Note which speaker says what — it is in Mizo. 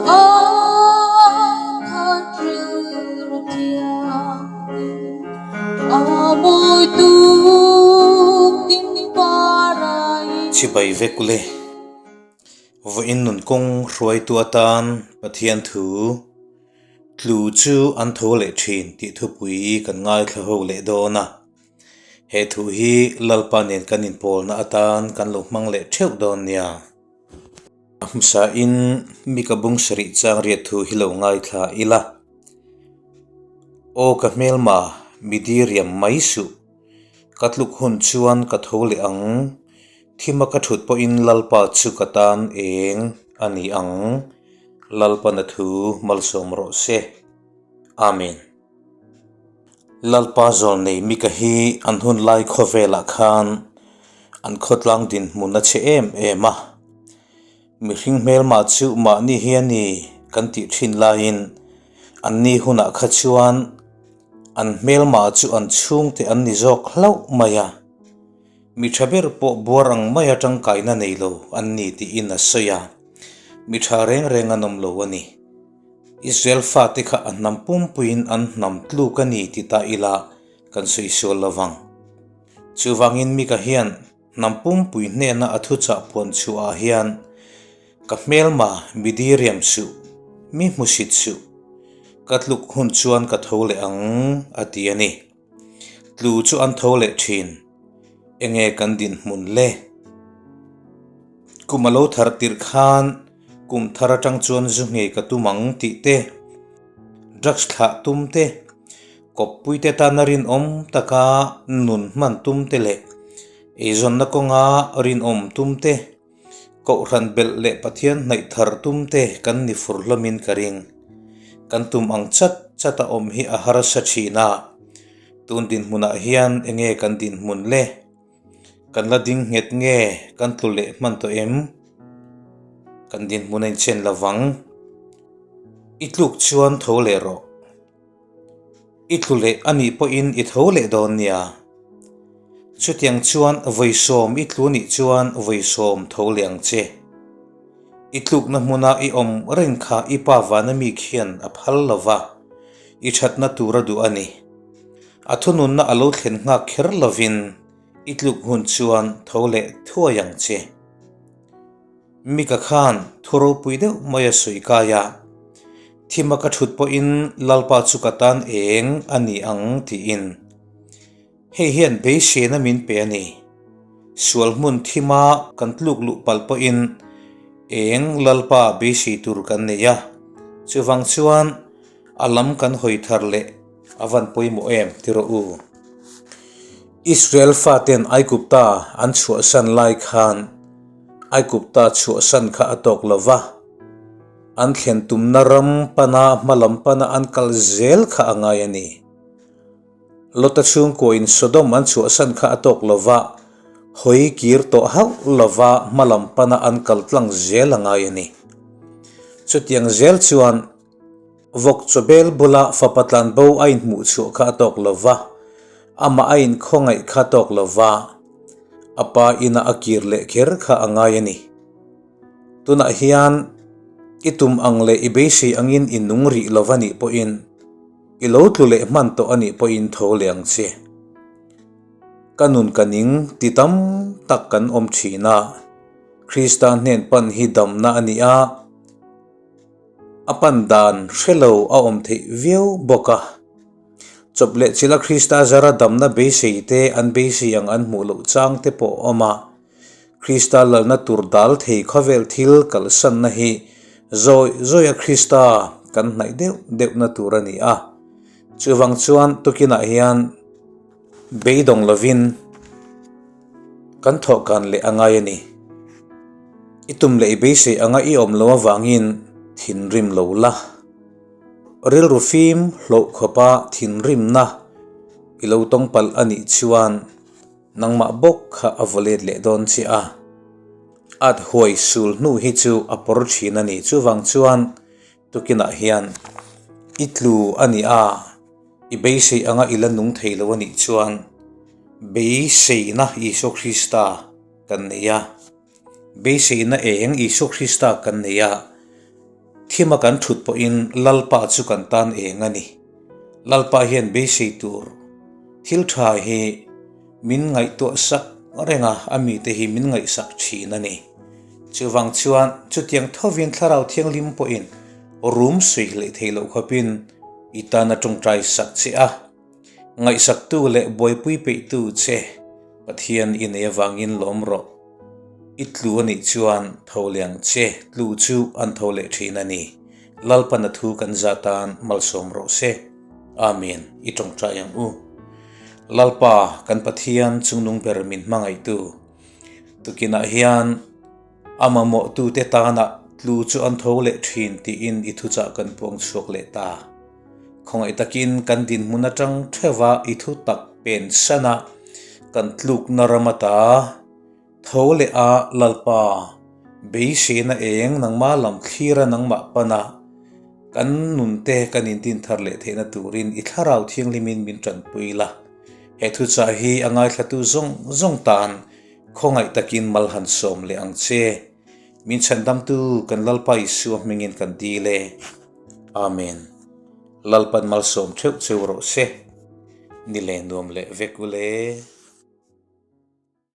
Speaker 1: Ai khat rilru thianghlim a mawi tuk ding parai.
Speaker 2: Chibai vek ule. Vawiin nun kawng hruaitu atan Pathian thu tlu chu an tho leh thin tih thupui kan ngaithla ho leh dawn a. He thu hi Lalpa nen kan inpawlna atan kan lo hmang leh theuh dawn nia. A hmsain mi ka bung sarih chang riat thu hi lo ngaithla ila. Aw ka hmelma, mi diriam mai suh. Ka tluk hun chuan ka tho leh ang. Thima ka thut pawhin Lalpa chu ka tan eng a ni ang. Lalpana thu malsawm rawh se. Amen. Lalpa zawlnei Mika hi an hun lai khawvelah khan an khawtlang dinhmun a chhe em em a. Mihring hmelmah chu mahni hi a ni kan tih thin laiin anni hunah kha chuan an hmelmah chu an chhungte an ni zawk hlauh mai a. Mi tha ber pawh buar ang maia tangkaina nei lo an ni tiin a sawi a. Mi tha reng reng an awm lo a ni. Israel fate kha a hnam pumpuiin an hnam tluk a ni ti ta ila kan sawi sual lo vang. Chuvangin Mika hian hnam pumpui hnena a thuchah puan chhuahah hian Ka hmelma mi diriam suh, mi hmusit suh, ka tluk hun chuan ka tho leh ang a ti a ni. Tlu chu an tho leh thin. Enge kan dinhmun le? Kum a lo thar tirh khan kum thar atang chuan zu nghei ka tum ang tih te, drugs thlah tum te, kawppui te tana rinawm taka nun hman tum te leh eizawnna kawnga rinawm tum te, Kohhran belh leh Pathian hnaih thar tum te kan ni fur hlawmin ka ring. Kan tum ang chat chat a awm hi a harsa thin a. Tun dinhmunah hian enge kan dinhmun le? Kan la ding nghet nge kan tlu leh hman tawh em? Kan dinhmun a inchen lo vang. I tluk chuan tho leh rawh. I tlu leh a nih pawhin i tho leh dawn nia. Chutiang chuan vawisawm i tlu nih chuan vawisawm tho leh ang che. I tlukna hmuna i awm reng kha i pa vana mi khian a phal lo va, i thatna tur a duh a ni. A thununna a lo thlen nghak kher lovin i tluk hun chuan tho leh thuai ang che. Mika khan thu ropui deuh mai a sawi kai a, Thima ka thut pawhin Lalpa chu ka tan eng a ni ang tiin. Hei hian beiseina min pe a ni. Sual hmun thima kan tluk luh palh pawhin eng Lalpa beisei tur kan nei a, chuvang chuan a lam kan hawi thar leh a van pawimawh em ti rawh u. Israel faten Aigupta an chhuahsan lai khan Aigupta chhuahsan kha a tawk lo va, an thlen tumna ram pana hma lam pana an kal zel kha a ngai a ni. Lota chhungkuain Sodom an chhuahsan kha a tawk lo va, hawi kir tawh hauh lo va hma lam pana an kal tlang zel a ngai a ni. Chutiang zel chuan vawk chawbel bula fapa tlanbo a inhmuh chhuah kha a tawk lo va, amah a inkhawngaih kha a tawk lo va, a pa ina a kir leh kher kha a ngai a ni. Tunah hian i tum ang leh i beisei angin i nung rih lo va nih pawhin, I lo tlu leh hman tawh a nih pawhin tho leh ang che. Ka nun ka ning ti tam tak kan awm thin a, Krista hnen pan hi damna a ni a, a pan dan hre lo a awm theih viau bawk a. Chawp leh chila Krista zara damna beisei te an beisei ang an hmuh loh chang te pawh a awm a, Krista lalna tur dal thei khawvel thil kalsanna hi zawi zawia Krista kan hnaih deuh deuhna tur a ni a. Chuvang chuan tukinah hian beidawng lovin kan thawhkan leh a ngai a ni. I tum leh i beisei anga i awm lo avangin thinrim lo la. Rilru fim hlawh khawpa thinrimna i lo tawng palh a nih chuan Nangmah bawk kha a vaw let leh dawn che a, at huai sul hnu hi chu a pawr thin a ni. Chuvang chuan tukinah hian i tlu a ni a, i beisei anga i la nung thei lo a nih chuan beiseina Isua Krista kan nei a, beiseina eng Isua Krista kan nei a. Thima kan thut pawhin Lalpa chu kan tan eng a ni. Lalpa hian beisei tur thil tha hi min ngaihtuah sak reng a, a mite hi min ngaihsak thin a ni. Chuvang chuan chutiang thovin Thlarau Thianghlim pawhin rum sawi hleh thei loh khawpin i tan a tawngtai sak che a. Ngaihsaktu leh buaipui peihtu che Pathian i nei avangin lawm rawh. I tlu a nih chuan tho leh ang che, tlu chu an tho leh thin a ni. Lalpan a thu kan za tan malsawm rawh se. Amen. I tawngtai ang u. Lalpa, kan Pathian chungnung ber min hmangaihtu. Tukinah hian a mamawhtute tana tlu chu an tho leh thin tiin i thuchah kan puang chhuak leh ta. Khawngaih takin kan dinhmun atang theuha i thu tak pen sana kan tlukna ram ata tho leh a Lalpa beiseina eng nangmah lam thlira nangmah pana kan nunte kan intin thar leh theihna turin i thlarau thianghlimin min tanpui la. He thuchah hi a ngaithlatu zawng zawng tan khawngaih takin mal han sawm leh ang che. Min chhandamtu kan Lalpa Isua hmingin kan dil e. Amen. Lalpan malsawm theuh cheu rawh se. Ni leh nuam leh vek u le.